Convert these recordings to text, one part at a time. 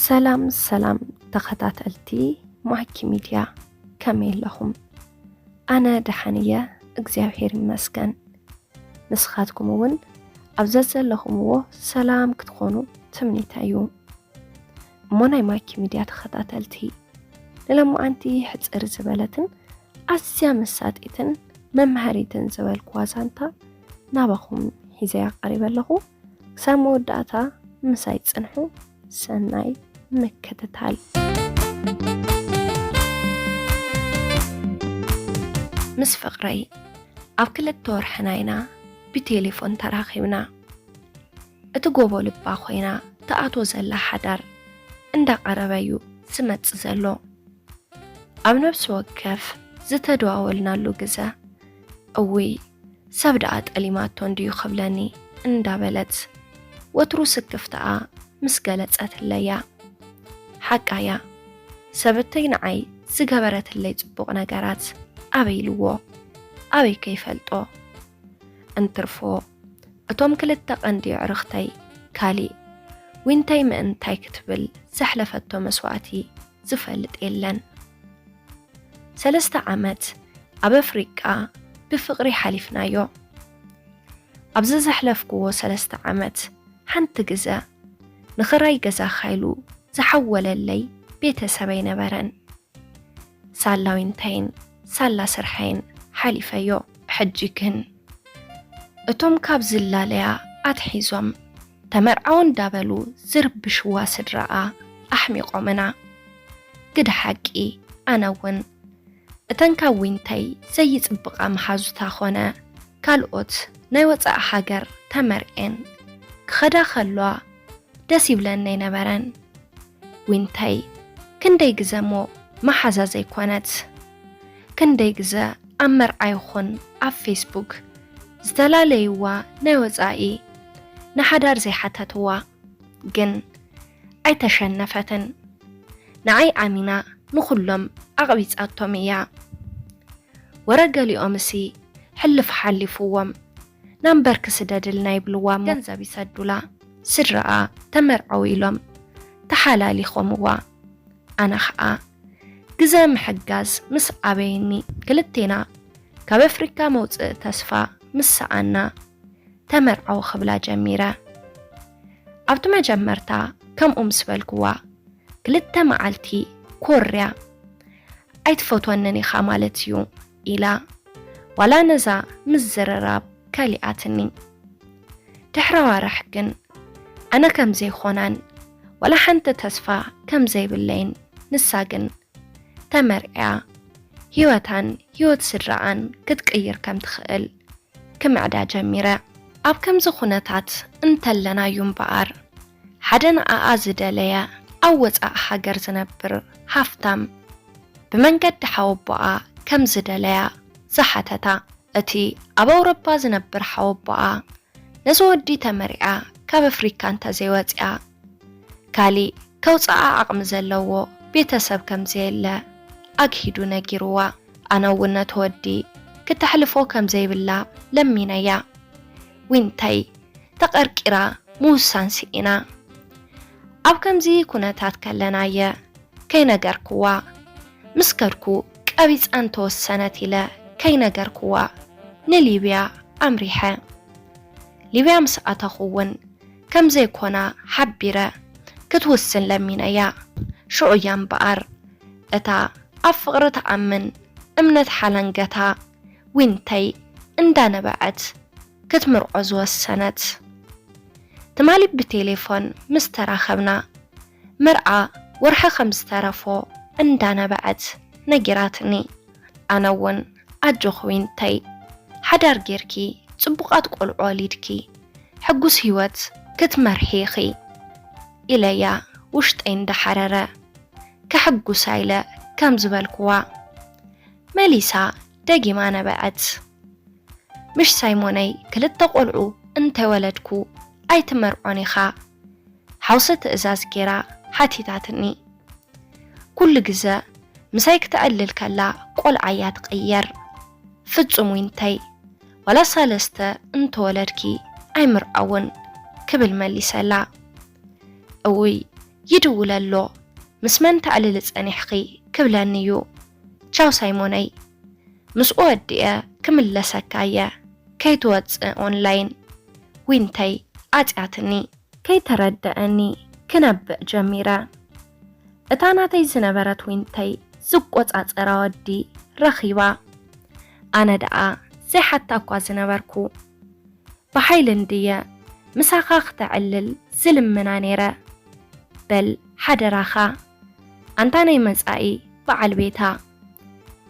ሰላም ሰላም ተኸታተልቲ ማኪ ሚድያ፣ ከመይ ኣለኹም? ኣነ ደሓን እየ፣ እግዚኣብሔር ይመስገን። ንስኻትኩም እውን ኣብ ዘዘለኹምዎ ሰላም ክትኾኑ ትምኒተይ እዩ። እሞ ናይ ማኪ ሚድያ ተኸታተልቲ፣ ንሎማዓንቲ ሕፅር ዝበለትን ኣዝያ መሳጢትን መምሃሪትን ዝበልኩዋ ዛንታ ናባኹም ሒዘያ ቀሪበ ኣለኹ። ክሳብ መወዳእታ ምሳይ ጽንሑ። ሰናይ ምክትታል። ምስ ፍቕረይ ኣብ ክልተ ወርሕና ኢና ብቴሌፎን ተራኺብና። እቲ ጎቦ ልባ ኮይና ትኣትዎ ዘላ ሓዳር እንዳቐረበ እዩ ዝመጽእ ዘሎ። ኣብ ነፍሲ ወከፍ ዝተደዋወልናሉ ግዘ፣ እውይ፣ ሰብ ደኣ ጠሊማቶ እንድዩ ክብለኒ እንዳበለት ወትሩ ስክፍታኣ ምስ ገለጸትለይ እያ። ሓቃ እያ። ሰበተይ ንዓይ ዝገበረትለይ ጽቡቕ ነገራት ኣበይ ኢልዎ? ኣበይ ከይፈልጦ? እንትርፎ፣ እቶም ክልተ ቀንዲ ኣዕሩኽተይ ካሊእ ዊንታይ ምእንታይ ክትብል ዘሕለፈቶ መስዋእቲ ዝፈልጥ የለን። ሰለስተ ዓመት ኣብ ኣፍሪቃ ብፍቕሪ ሓሊፍናዮ። ኣብዚ ዘሕለፍክዎ ሰለስተ ዓመት ሓንቲ ግዘ ንኽራይ ገዛኻ ኢሉ ዝሓወለለይ ቤተሰብ ኣይነበረን። ሳላ ዊንታይን ሳላ ስርሓይን ሓሊፈዮ። ሕጂ ግን እቶም ካብ ዝላለያ ኣትሒዞም ተመርዓው እንዳበሉ ዝርብሽዋ ስድራኣ ኣሕሚቖምና። ግደ ሓቂ፣ ኣነ እውን እተን ካብ ዊንታይ ዘይጽብቓ መሓዙታ ኾነ ካልኦት ናይ ወጻኢ ሃገር ተመርዔን ክኸዳ ከለዋ ደስ ይብለኒ ኣይነበረን። ዊንታይ ክንደይ ግዘ እሞ መሓዛ ዘይኮነት? ክንደይ ግዘ ኣብ መርዓ ይኹን ኣብ ፌስቡክ ዝተፈላለይዋ ናይ ወጻኢ ንሓዳር ዘይሓተትዋ ግን ኣይተሸነፈትን። ንዓይ ኣሚና ንኹሎም ኣቕቢጻቶም እያ። ወረ ገሊኦምሲ ሕልፍ ሓሊፍዎም ናምበርኪ ስደድልና ይብልዋ እሞ ገንዘብ ይሰዱላ። ስድራኣ ተመርዓው ኢሎም ተሓላሊኾምዋ። ኣነ ኸኣ ግዘ ምሕጋዝ ምስ ኣበየኒ ክልቴና ካብ ኣፍሪካ መውፅኢ ተስፋ ምስ ሰኣና ተመርዓው ክብላ ጀሚረ። ኣብቲ መጀመርታ ከምኡ ምስ በልክዋ ክልተ መዓልቲ ኮርያ ኣይትፈትወንን ኢኻ ማለት እዩ ኢላ ዋላ ነዛ ምዝርራብ ከሊኣትኒ። ድሕሪ ኣዋርሕ ግን ኣነ ከም ዘይኮናን ዋላ ሓንቲ ተስፋ ከም ዘይብለይን ንሳ ግን ተመርዕያ ህይወታን ህይወት ስድራኣን ክትቅይር ከም ትኽእል ክምዕዳ ጀሚረ። ኣብ ከምዚ ኩነታት እንተለና እዩ እምበኣር ሓደ ንኣኣ ዝደለየ ኣብ ወጻኢ ሃገር ዝነብር ሃፍታም ብመንገዲ ሓወቦኣ ከም ዝደለያ ዝሓተታ። እቲ ኣብ ኣውሮፓ ዝነብር ሓወቦኣ ነዚ ወዲ ተመርዕያ ካብ ኣፍሪካ እንተዘይወፅያ ካሊእ ከውፅኣ ዓቕሚ ዘለዎ ቤተሰብ ከም ዘየለ ኣግሂዱ ነጊርዋ። ኣነ እውን ነቲ ወዲ ክተሕልፎ ከም ዘይብላ ለሚነያ። ዊንተይ ተቐርቂራ ምውሳን ስኢና። ኣብ ከምዚ ኩነታት ከለናየ ከይነገርክዋ ምስ ከድኩ ቀቢጻ እንተወሰነት ኢለ ከይነገርክዋ ንሊብያ ኣምሪሐ። ሊብያ ምስ ኣተኹ እውን ከም ዘይኮና ሓቢረ ክትውስን ለሚነያ። ሽዑያ እምበኣር እታ ኣብ ፍቕሪ ትኣምን እምነት ሓለንገታ ዊንተይ እንዳነበዐት ክትምርዖ ዝወሰነት። ትማሊ ብቴሌፎን ምስ ተራኸብና መርዓ ወርሒ ከም ዝተረፎ እንዳነበዐት ነጊራትኒ። ኣነ እውን ኣጆኺ ዊንተይ፣ ሓዳር ጌርኪ ጽቡቓት ቆልዑ ወሊድኪ ሕጉስ ህይወት ክትመርሒ ኢኺ ኢለያ ውሽጠይ እንዳሓረረ ከሕጉሳ ኢለ ከም ዝበልክዋ መሊሳ ደጊማ ነበዐት። ምሽ ሳይሞነይ ክልተ ቆልዑ እንተወለድኩ ኣይትመርዖን ኢኻ? ሓውሲ ትእዛዝ ጌራ ሓቲታትኒ። ኩሉ ግዘ ምሳይ ክተዕልል ከላ ቆልዓ እያ ትቕየር። ፍጹም ዊንተይ ዋላ ሳለስተ እንተወለድኪ ኣይምርዓውን ክብል መሊሰላ። እውይ ይድውል ኣሎ። ምስ መን ተዕልሊ ጸኒሕኺ ክብለኒ እዩ። ቻው ሳይሞነይ። ምስኡ ወዲኤ ክምለሰካ እየ። ከይትወጽእ ኦንላይን። ዊንተይ ኣጽያትኒ። ከይተረደኣኒ ክነብዕ ጀሚረ። እታ ናተይ ዝነበረት ዊንተይ ዝቆጻጸራ ወዲ ረኺባ። ኣነ ደኣ ዘይሓታ እኳ ዝነበርኩ። ብሓይሊ እንድየ ምሳኻ ክተዕልል ዝልምና ነይረ። በል ሓደራኻ፣ ኣንታ ናይ መጻኢ በዓል ቤታ።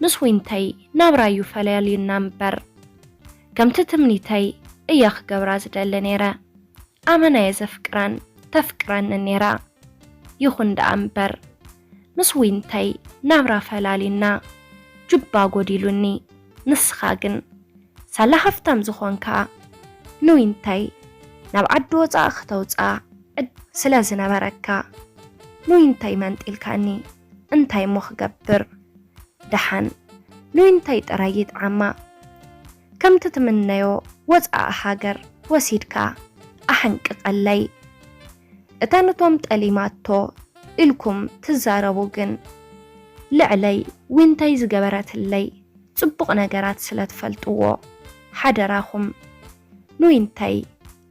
ምስ ዊንተይ ናብራዩ ፈላልዩና እምበር፣ ከምቲ ትምኒተይ እየ ክገብራ ዝደሊ ነይረ። ኣመና እየ ዘፍቅራን ተፍቅረኒ ነይራ። ይኹን ደኣ እምበር፣ ምስ ዊንተይ ናብራ ፈላሊና፣ ጁባ ጎዲሉኒ። ንስኻ ግን ሳላ ሃፍታም ዝኾንካ፣ ንዊንተይ ናብ ዓዲ ወጻኢ ክተውጽኣ ዕድ ስለ ዝነበረካ፣ ንዊንተይ መንጢልካኒ። እንታይ እሞ ክገብር? ደሓን ንዊንተይ ጥራይ ይጥዓማ። ከምቲ ትምነዮ ወጻኢ ሃገር ወሲድካ ኣሕንቅቐለይ። እታ ነቶም ጠሊማቶ ኢልኩም ትዛረቡ ግን፣ ልዕለይ ዊንተይ ዝገበረትለይ ጽቡቕ ነገራት ስለ ትፈልጥዎ፣ ሓደራኹም ንዊንተይ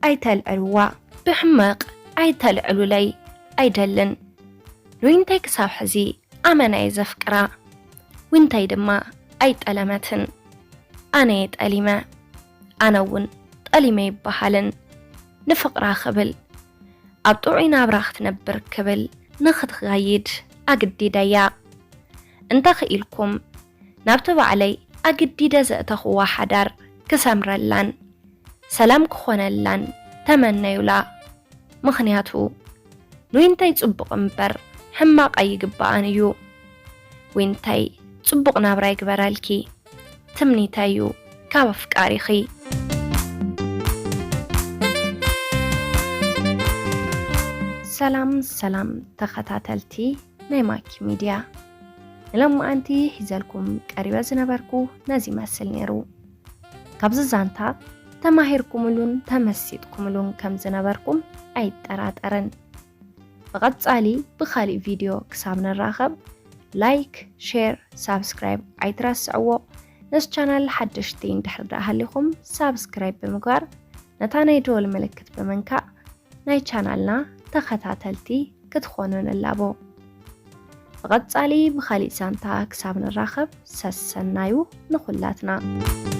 ኣይተልዕልዋ። ብሕመቕ ኣይተልዕሉለይ ኣይደልን። ንዊንተይ ክሳብ ሕዚ ኣመና እየ ዘፍቅራ። ዊንተይ ድማ ኣይጠለመትን። ኣነ እየ ጠሊመ። ኣነ እውን ጠሊመ ይበሃልን። ንፍቕራ ክብል፣ ኣብ ጥዑይ ናብራ ክትነብር ክብል ንኽትኸይድ ኣግዲደያ። እንተ ኽኢልኩም፣ ናብቲ ባዕለይ ኣግዲደ ዘእተኽዋ ሓዳር ክሰምረላን ሰላም ክኾነላን ተመነዩላ። ምኽንያቱ፣ ንዊንተይ ጽቡቕ እምበር ሕማቕ ኣይግብኣን እዩ። ዊንተይ፣ ጽቡቕ ናብራ ይግበረልኪ። ትምኒተይ እዩ ካብ ኣፍቃሪኺ። ሰላም፣ ሰላም ተኸታተልቲ ናይ ማኪ ሚድያ። ንሎማዓንቲ ሒዘልኩም ቀሪበ ዝነበርኩ ነዚ ይመስል ነይሩ። ካብዚ ዛንታ ተማሂርኩምሉን ተመሲጥኩምሉን ከም ዝነበርኩም ኣይጠራጠርን። ብቐጻሊ ብኻሊእ ቪድዮ ክሳብ ንራኸብ፣ ላይክ፣ ሼር፣ ሳብስክራይብ ኣይትረስዕዎ። ነዚ ቻናል ሓደሽቲ እንድሕር ደኣ ሃሊኹም፣ ሳብስክራይብ ብምግባር ነታ ናይ ደወል ምልክት ብምንካእ ናይ ቻናልና ተኸታተልቲ ክትኾኑ ንላቦ። ብቐጻሊ ብኻሊእ ዛንታ ክሳብ ንራኸብ፣ ሰሰናዩ ንኹላትና።